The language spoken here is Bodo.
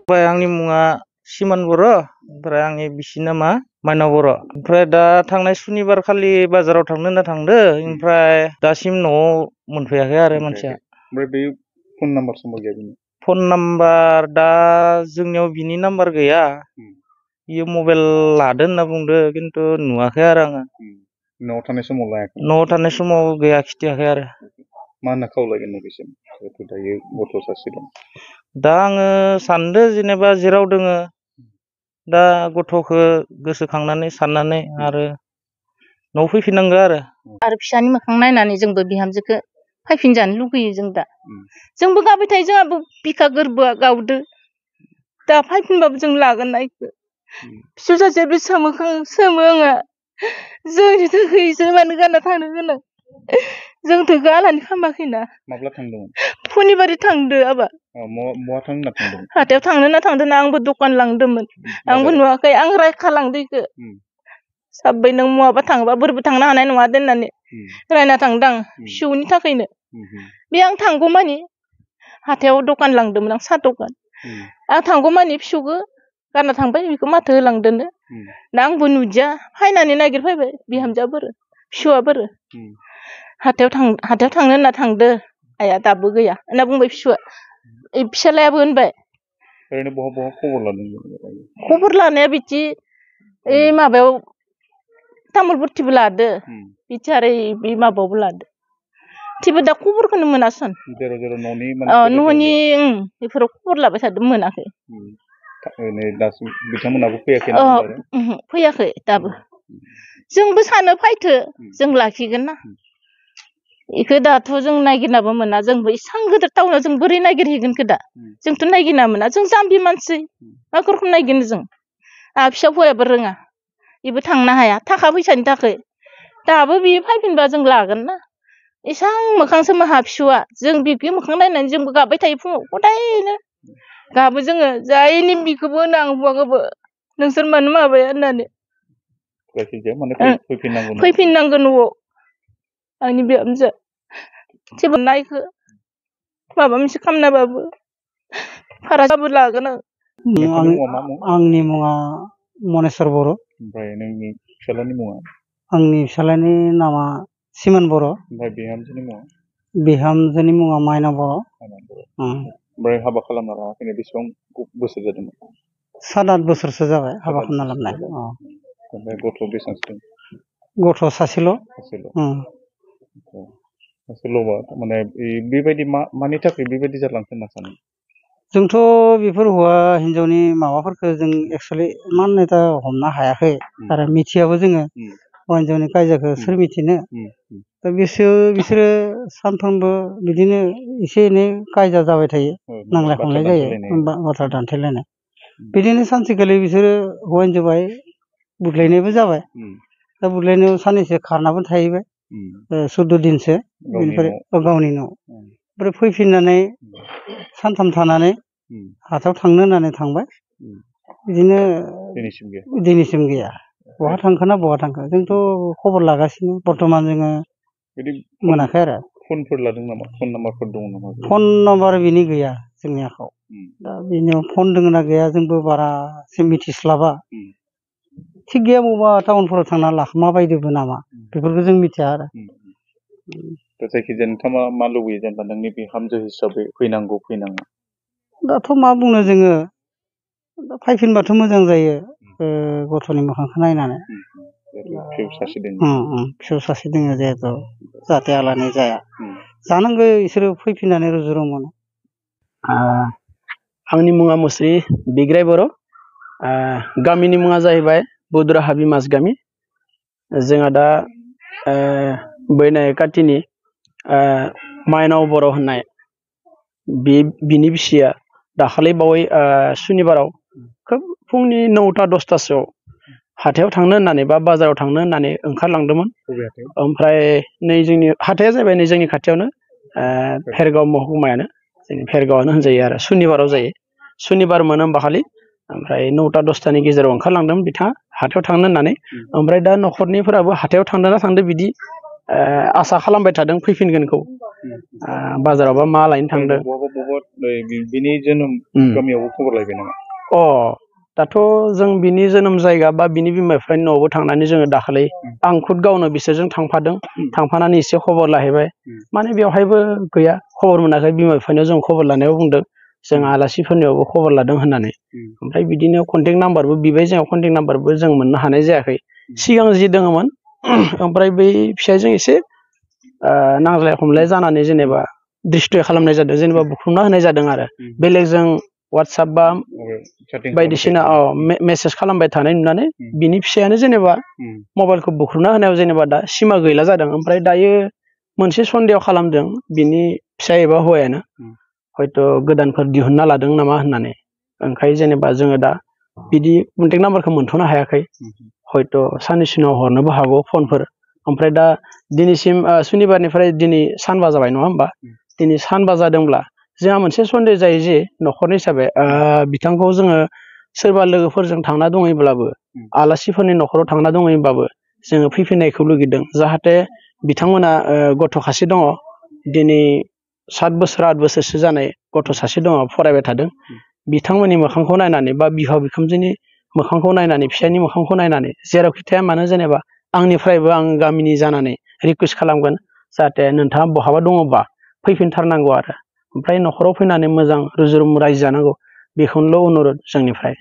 ओमफ्राय आंनि मुङा सिमान बर' ओमफ्राय आंनि बिसि नामा माइनाव बर'। ओमफ्राय दा थांनाय सुनिबार खालि बाजाराव थांनो होनना थांदो ओमफ्राय दासिम न'आव मोनफैयाखै आरो मानसिया। ओमफ्राय बे फन नाम्बार समबर गैया बिनि? फन नाम्बार दा जोंनियाव बिनि नाम्बार गैया। बियो मबाइल लादो होनना बुंदो खिन्थु नुवाखै आरो आङो। न'आव थानाय समाव लायाखै? न'आव थानाय समाव गैया, खिथियाखै आरो। मा होनना खावलायगोन नोंनिसिम जिहेथु दायो गथ' सासे दं? दा आङो सानदो जेनेबा जेराव दोङो दा गथ'खौ गोसोखांनानै साननानै आरो न'आव फैफिननांगौ आरो फिसानि मोखां नायनानै जोंबो बिहामजोखौ फैफिनजानो लुगैयो जों दा। जोंबो गाबाय थायो, जोंहाबो बिखा गोरबोआ गावदो। दा फैफिनबाबो जों लागोन ना इखो। फिसौ सासे बिसा मोखां सोमो आङो। जोंनि थाखाय इसोर मानो गारना थांनो गोनां? जोंथ' गालानो खामाखैना। माब्ला थांदोंमोन? फुनिबारै थांदो आबा। बहा थांनो होनना थांदोंमोन? हाथायाव थांनो होनना थांदों ना, आंबो दखान लांदोंमोन। आंबो नुवाखै, आं रायखा लांदो इखो। साब्बै नों मुवाबा थाङोबा बोरैबो थांनो हानाय नङा दोननानै रायना थांदों आं फिसौनि थाखायनो। बे आं थांगौमानि हाथायाव दखान लांदोंमोन आं, साहा दखान। आं थांगौमानि फिसौखौ गारना थांबाय, बेखौ माथो होलांदोनो। दा आंबो नुदिया, फायनानै नागिरफैबाय बिहामजोआ बोरो फिसौआ बोरो। हाथायाव थांनो होनना थांदो आइया दाबो गैया होनना बुंबाय फिसौआ। फिसालायाबो होनबाय। ओरैनो बहा खबर लादों? खबर लानाया बिदि ओइ माबायाव तामुलपुरथिबो लादो, बिदि आरो बे माबायावबो लादो। थेवबो दा खबरखौनो मोनासन। न'नि बेफोराव खबर लाबाय थादों, मोनाखै। दासिम बिथांमोनाबो फैयाखै? फैयाखै दाबो। जोंबो सानो फैथो, जों लाखिगोन ना। बेखौ दाथ' जों नागिरनाबो मोना। जोंबो इसां गिदिर टाउनाव जों बोरै नागिरहैगोनखौ दा? जोंथ' नागिरना मोना, जों जाम्बि मानसि मा रोखोम नागिरनो जों? आंहा फिसा हौवायाबो रोङा, बेबो थांनो हाया थाखा फैसानि थाखाय। दाबो बियो फैफिनबा जों लागोन ना। एसां मोखां सोमोहा फिसौआ, जों बिखौ मोखां नायनानै जोंबो गाबबाय थायो फुङाव हदायनो गाबो जोङो। जायनि बिखौबो होनो आं हौवाखौबो, नोंसोर मानो माबाया होननानै। फैफिननांगौ न'आव आंनि बिहामजो। जेबो नायखो माबा मोनसे खालामनाबाबो भारा जाबो लागोन आं। आंनि मुङा मनेस्वर बर'। ओमफ्राय नोंनि फिसालानि मुङा? आंनि फिसालानि नामा सिमोन बर'। ओमफ्राय बिहामजोनि मुङा? बिहामजोनि मुङा माइनाव बर'। ओमफ्राय हाबा खालामना लानानै बेसेबां बोसोर जादोंमोन? 7-8 बोसोरसो जाबाय हाबा खालामना लाबोनाय। ओमफ्राय गथ' बेसेबांसो दं? गथ' सासेल'। सासेल'बा माने बेबायदि मानि थाखाय बेबायदि जालांखो होनना सानो? जोंथ' बेफोर हौवा हिन्जावनि माबाफोरखौ जों एक्सुवेलि इमान दा हमनो हायाखै आरो मिथियाबो जोङो। हौवा हिन्जावनि कायजाखौ सोर मिथिनो? दा बिसोरो सानफ्रोमबो बिदिनो एसे एनै कायजा जाबाय थायो, नांलाय खमलाय जायो, बाथ्रा दान्थेलायनाय। बिदिनो सानसेखालि बिसोरो हौवा हिन्जावा बुदलायनायबो जाबाय। दा बुदलायनायाव साननैसो खारनाबो थाहैबाय, 14 दिनसो। बेनिफ्राय गावनि न'। ओमफ्राय फैफिननानै सानथाम थानानै हाथायाव थांनो होननानै थांबाय। बिदिनो दिनैसिम गैया। बहा थांखो ना बहा थांखो जोंथ' खबर लागासिनो, बर्थमान जोङो मोनाखै आरो। फनफोर लादों नामा? फन नाम्बारफोर दङ नामा? फन नाम्बार बिनि गैया जोंनि आखायाव। दा बिनियाव फन दङ ना गैया जोंबो बारासिम मिथिस्लाबा। थिग गैया, बबेबा टाउनफोराव थांना लाखोमा बायदोबो नामा, बेफोरखौ जों मिथिया आरो। जायखिजाया नोंथाङा मा लुबैयो जेनेबा नोंनि बिहामजो हिसाबै फैनांगौ फैनाङा? दाथ' मा बुंनो जोङो, फैफिनबाथ' मोजां जायो गथ'नि मोखांखौ नायनानै। फिसौ सासे दङ जिहेथु, जाहाथे आलानि जाया। जानांगौ बिसोरो फैफिननानै रुजु रुमु। आंनि मुङा मुस्रि बिग्राय बर'। गामिनि मुङा जाहैबाय बुद्राहा बिमास गामि। जोंहा दा बैनाय खाथिनि माइनाव बर' होननाय बिनि बिसिया दाखालि बावै सुनिबाराव खोब फुंनि 9टा-10टासोआव हाथायाव थांनो होननानै बा बाजाराव थांनो होननानै ओंखारलांदोंमोन। ओमफ्राय नै जोंनि हाथाया जाहैबाय नै जोंनि खाथियावनो, भेरगाव महकुमायानो, जोंनि भेरगावआनो होनजायो आरो। सुनिबाराव जायो, सुनिबार मोनो होमबा खालि। ओमफ्राय 9टा-10टानि गेजेराव ओंखारलांदों बिथाङा हाथायाव थांनो होननानै। ओमफ्राय दा न'खरनिफोराबो हाथायाव थांदोंना थांदों बिदि आसा खालामबाय थादों फैफिनगोनखौ। बाजारावबा मा लायनो थांदों बिनि जोनोम गामियावबो खबर लायबाय नामा? दाथ' जों बिनि जोनोम जायगा बा बिनि बिमा बिफानि न'आवबो थांनानै जोङो दाखालि आं खुद गावनो बिसोरजों थांफानानै एसे खबर लाहैबाय माने बेवहायबो गैया खबर मोनाखै बिमा बिफानियाव जों खबर लानायाव बुंदों जों आलासिफोरनियावबो खबर लादों होननानै ओमफ्राय बिदिनो कन्टेक्ट नाम्बारबो बिबाय जों कन्टेक्ट नाम्बारबो जों मोननो हानाय जायाखै सिगां जि दङमोन ओमफ्राय बै फिसायजों एसे नांज्लाय खमलाय जानानै जेनेबा डिस्ट्रय खालामनाय जादों जेनेबा बुख्रुबना होनाय जादों आरो बेलेगजों वाट्सएप बा बायदिसिना मेसेज खालामबाय थानाय नुनानै बिनि फिसायानो जेनेबा मबाइलखौ बुख्रुबना होनायाव जेनेबा दा सिमा गैला जादों ओमफ्राय दायो मोनसे सन्देह खालामदों बिनि फिसा एबा हौवायानो हयथ' गोदानफोर दिहुनना लादों नामा होननानै ओंखाय जेनेबा जोङो दा बिदि कन्टेक्ट नाम्बारखौ मोनथ'नो हायाखै हयथ' साननैसो उनाव हरनोबो हागौ फनफोर ओमफ्राय दा दिनैसिम सुनिबारनिफ्राय दिनै सानबा जाबाय नङा होमबा दिनै सानबा जादोंब्ला जोंहा मोनसे सन्देह जायो जे न'खरनि हिसाबै बिथांखौ जोङो सोरबा लोगोफोरजों थांना दङब्लाबो आलासिफोरनि न'खराव थांना दङब्लाबो जोङो फैफिननायखौ लुगैदों जाहाथे बिथांमोना गथ' सासे दङ दिनै 7 बोसोर 8 बोसोरसो जानाय गथ' सासे दङ फरायबाय थादों बिथांमोननि मोखांखौ नायनानै बा बिहाव बिखुनजोनि मोखांखौ नायनानै फिसायनि मोखांखौ नायनानै जेरावखि थाया मानो जेनेबा आंनिफ्रायबो आं गामिनि जानानै रिकुवेस्ट खालामगोन जाहाथे नोंथाङा बहाबा दङबा फैफिनथारनांगौ आरो ओमफ्राय न'खराव फैनानै मोजां रुजु रुमु रायजो जानांगौ बेखौनोल' अनुरद जोंनिफ्राय